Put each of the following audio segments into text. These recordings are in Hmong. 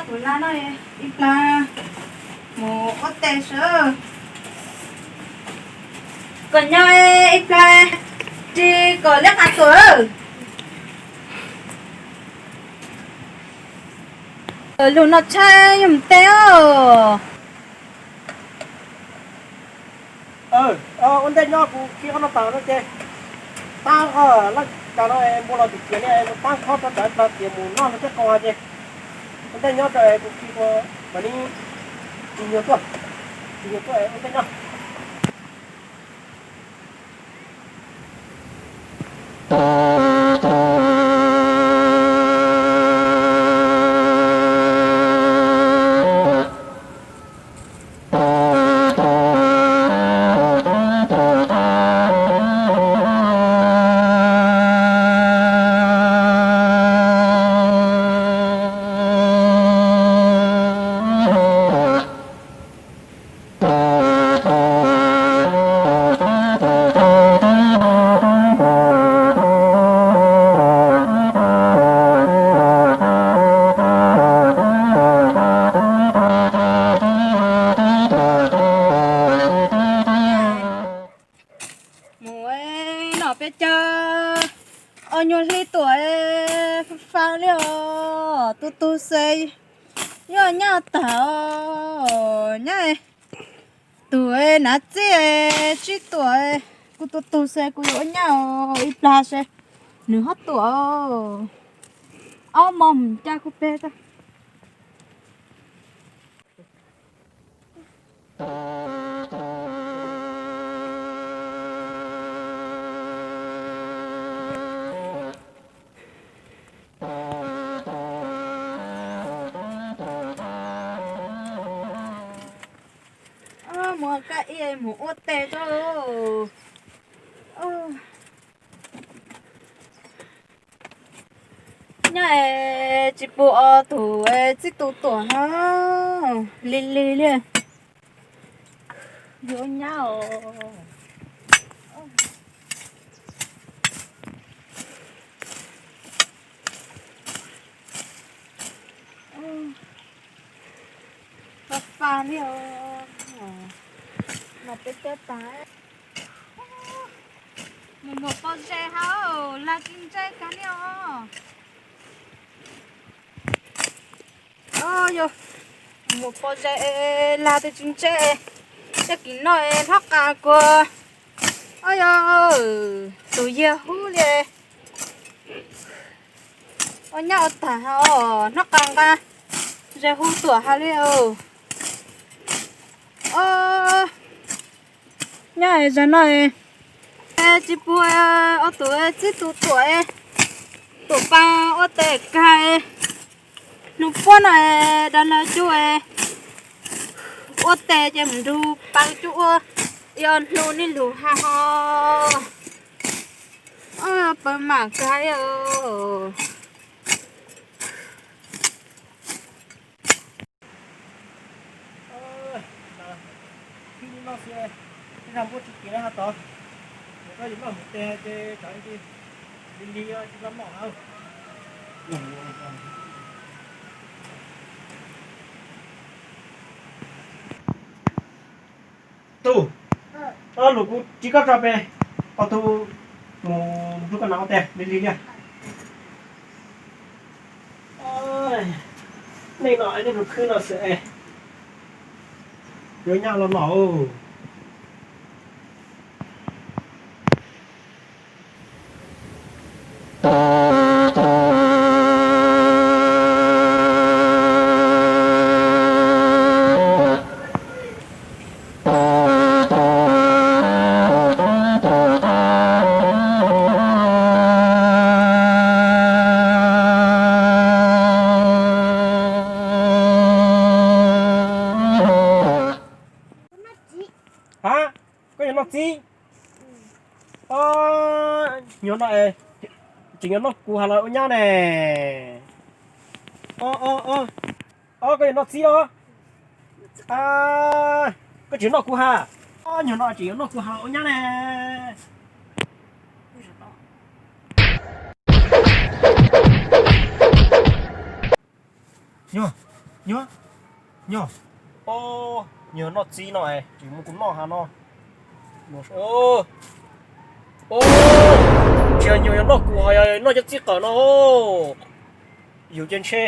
Kuv laj no ib plag mus ua teb seb. Kom nyob ib plag ris kom liab qas tuam. Lus no tshaj yog mus teb os. Ua ntej nyob kuv khi ob no tas no ces tab leej cas no npua los tim tias li mus tab khob rau cov plag tias mus noj no thiab qau ces ua ntej nyob rau kuv khi ua mam li tsis nyuag tuaj, tsis nyuag tuaj ua ntej nyob. Mus no peb caug ob nyuag hli tuam, fa fa li os, tu tu xwb, yuav nyaj tag os nyab. Tus nav txij tsib tuam, kuv tu tu xwb kuv yuav ua nyab os, ib plag seb nws ho tuam. Ob hmo mus cas kuv peb tag. Mus kaj ib mus ua teb tso. Nyab es tsis pub ob tug tsib tug tuam ho lig lig li. Yuav nyab os. Fa fa li os. Mas peb cab tas. Mus mus pov zes hauv, lag tsis ntse kag li os. Yog mus pov zes lag twb tsis ntse, tag kis no hlob qas kuag. Yog tus yag hub li. Ua nyab ua tag os, hlob qas nqa zes hub tuam hauv li os. Nyab zag no tsis pub ob tug tsib tug tuam, tuam pa ua teb kag. Hnub puab no da nag cub, ua teb ces mus nrug pa cub ua, yog hnub nij lug ha ho. Pawg mam kag os. Tib no xwb, tib zag npuab tsis kiv ha tod. Yog koj yuav noj hmoov tes ces tsam li li tsis tau mom lawm. Tub, lus kuv tsis koj tso pem, qhov tub mus nrug koj nas ua teb li li li. Nej no nej tus khwb no xwb es yuav nyab los los. Ha, koj yuav noj txib? Nyuag no, tseem yuav noj kuv has los ua nyab ne. Koj yuav noj txib os? Koj tseem noj kuv has? Nyuag no tseem yuav noj kuv has los ua nyab ne. Nyuag, Nyuag, nyuag, o, nyuag noj txib no es tsis muab kuv noj ha no. O, tsis yog nyuag yog noj kuv ho yog noj cov txib qawm no. Yus ces ntshe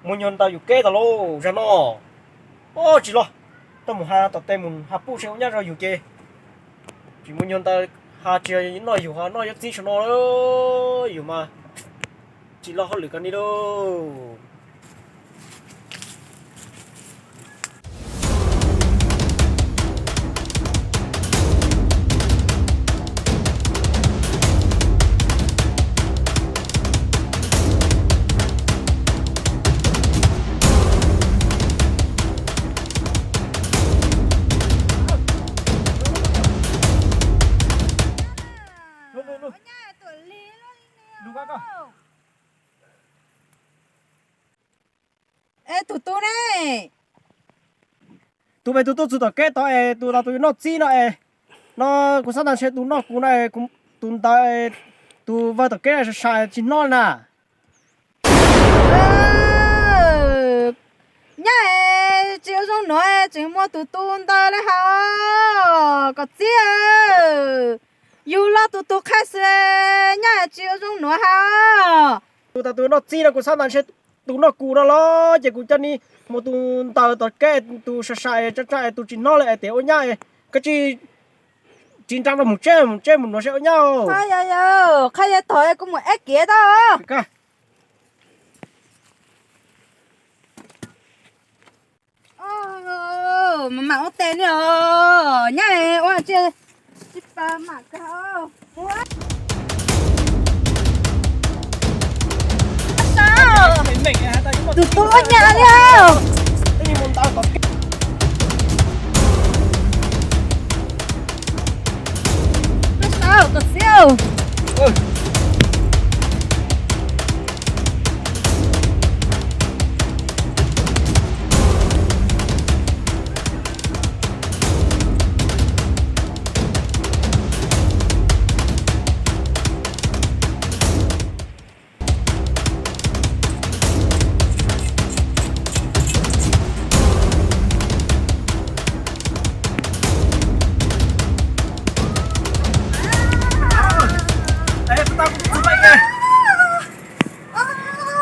muaj nyuag ntaws yus keb tas lauj zag no. O, tsis los, tau mus ha tom tej mus ha puj seb ua nyab zog yus ces tsis muaj nyuag ntaws ha tsis yog noj yus ho noj cov txib saum no. Yus mas tsis los hauj lwm koj ni lauj. Es tus tub ne? Tus pem tus tub txug tom keb tod es tus los tus yuav noj txib no es, no kuv xav tas ntshe tus noj kuv no es, tus ntawd, tus vawg tom keb sai sai tsis hnov li na. Nyab es tsis ua zoo nuav, tseem muaj tus tu ntawd li hos. Kom txib, yug los tus tus qhaib xwb, nyab es tsis ua zoo nuav hos. Tus tas tus noj txib no kuv xav tas ntshe tus noj kuv no los ces kuv coj ni mus tus ntawd tom keb tus sai sai tsa tsa tus tsis hnov li es tes ua nyab, koj tsis, tsis nra rau mus tseb mus tseb mus nuav seb ua nyab. Qhab yog tog kuv mus eb kiav tau. Mas mam ua tes ni os, nyab ua tsis, tsis pas mam kawg. Tus tub ua nyab li. Koj saib, koj txib.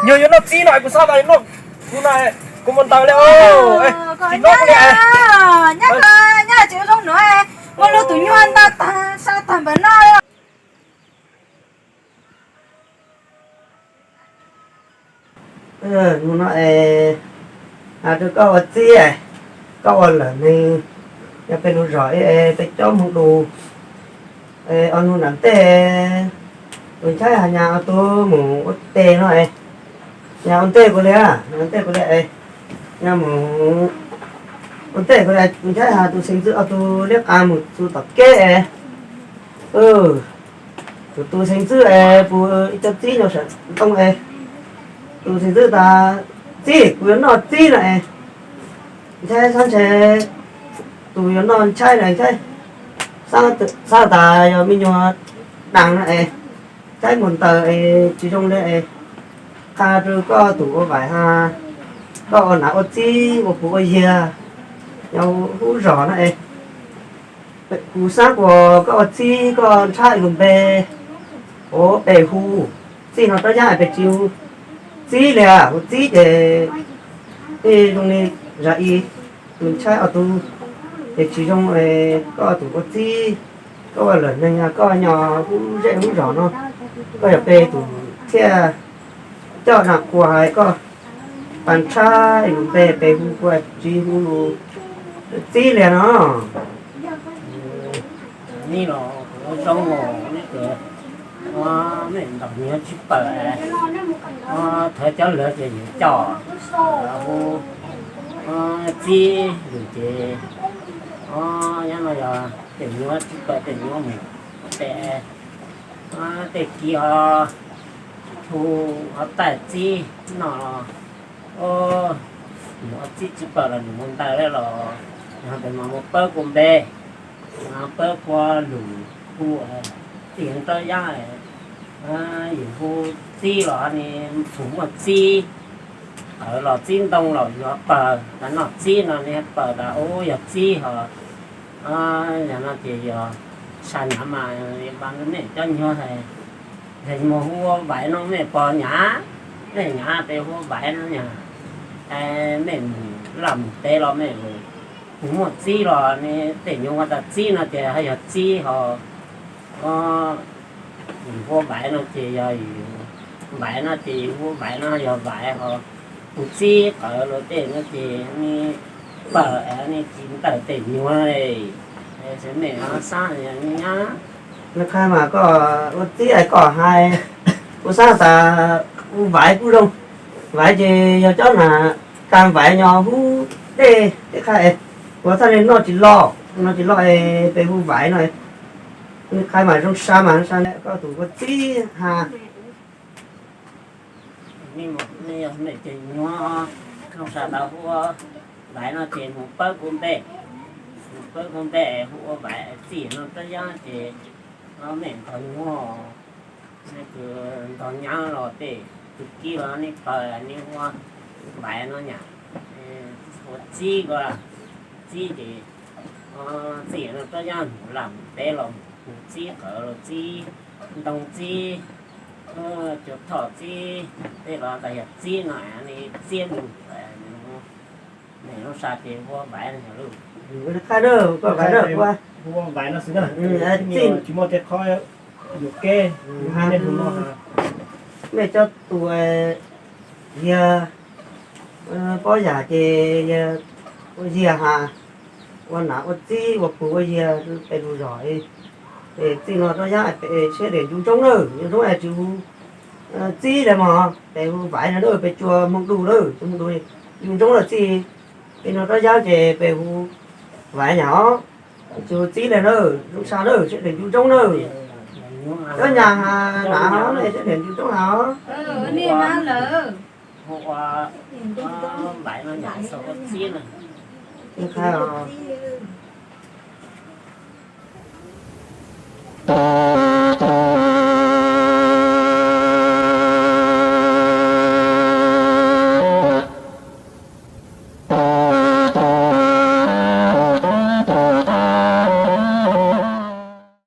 Nyuag yuav noj txib no kuv xav tas noj kuv no, kuv mus ntaus li os. Tsis noj li. Nyab, nyab tsis ua zoo nuav, muaj lub tus nyuag ntau tag sab tag npawg no. Hnub no es has rau koj ua txib, koj ua lawm neeg, yog peb lub zos es peb cob mus du. Ob hnub nram ntej tus ntxhais has nyas ob tug mus ua teb no es, nyas ua ntej kuv li, nyas ua ntej kuv li es, nyas mus ua ntej kuv li, tus ntxhais has tus xeeb ntxwv ob tug liab qab mus txug tom keb es, tus tus xeeb ntxwv es puag ib co txib nyob sawv ntoo es, tus xeeb ntxwv tas, txib, kuv yuav noj txib no es, ntxhais xav ntshe tus yuav noj ntxhais no ntxhais xav tas yog me nyuam daag no es, ntxhais mus ntaus es tsis zoo li es, qha rau koj tus ua vaim has, koj ua nam ua txib ua puj ua yag nyob hub zos no es, kuv xav kuas koj ua txib koj ntshab lus npe, ua peb hu txij no rov yaj peb tsis hu txib li, hu txib ces tej zoo li zaj ib tus ntxhais ob tug, ces tsis zoo, koj tus ua txib, koj ua lawm neeg koj nyob hub zej hub zos no, koj yog peb tus thiaj coj zaj qhua hais koj, pas ntshab lus npe peb hu kuas tsis hu lus txib li no. Nij los kuv zoo os, nij ces, o, nij ntaus nyuag txib pawg, o, thawv cov lawv ces yuav coj hu txib lus ces, o, nyob no yog tej nyuag txib pawg tej nyuag mus tej, o, tej kiv ho hu ho taij txib no, o, mus ua txib txib pawg los nws mus ntaus li los, yog peb mas mus pawb kua npe, pawb kua lus hu, tij rov yaj, yus hu txib los ne, txhua muaj txib, qawv los txib ntoo los yuav pawg, tas noj txib no ne pawg tas ub yog txib ho. Yog no ces yog sab nyav mas, mej cov nyuag hais mus hu ua Vaiv no mej pom nyav, mej nyav peb hu ua Vaiv no nyag. Mej mus laj mus teb los mej mus muaj txib los ne tej nyuag ua tas txib no ces ho yog txib ho. Yus hu ua Vaiv no ces yog yus, Vaiv no ces yus hu ua Vaiv no yog Vaiv ho. Tus txib qawv los tej no ces ne pawg ne tsis ntawm tej nyuag. Mej sab nyab, nws qhia mas koj ua txib es koj hais, kuv xav tas hu Vaiv kuj zoo. Vaiv ces yog cov nas kas Vaiv nyob hub dej tej qhia es, kuv txhaj le noj tsis loj, noj tsis loj es peb hu Vaiv no. Nws qhia mas zoo sab mas zoo sab koj tus ua txib has. Mej cov nyuag zoo sab tas hu ua Vaiv no ces mus pawb kuv npe, mus pawb kuv npe hu ua Vaiv txij no rab yab ces mej ntog nyuag, kws ntog nyab los tej tus kib los ne pawg ne hu ua Vaiv no nyag. Ua txib ko, txib ces txij no rab yab mus laj mus teb los mus txib qawv los txib ntoo txib cuag thoj txib tej los tas yog txib no ne txib mus. Mej zoo sab ces hu ua Vaiv no. Qhia na, koj qhia na, hu ua Vaiv no xwb na, tsis muaj tej qhov yuam kev. Mej cov tus yag pob yam ces yag ua yag has, ua nas ua txib ua pug ua yag peb lug zog. Ces txij no rab yab peb siab dej ncu ntsoov na, ncu ntsoov es tsis hu txib le mog, peb hu Vaiv no na, peb tsuas hmoo du na, tsuas hmoo du. Ncu ntsoov lawm txij, txij no rab yab ces peb hu Vaiv nyag os, tsis hu txib le na, zoo sab na, siab dej ncu ntsoov na. Cov nyag has nas os, siab dej ncu ntsoov has os. Hu ua Vaiv no nyag xav ua txib na. Qhia os.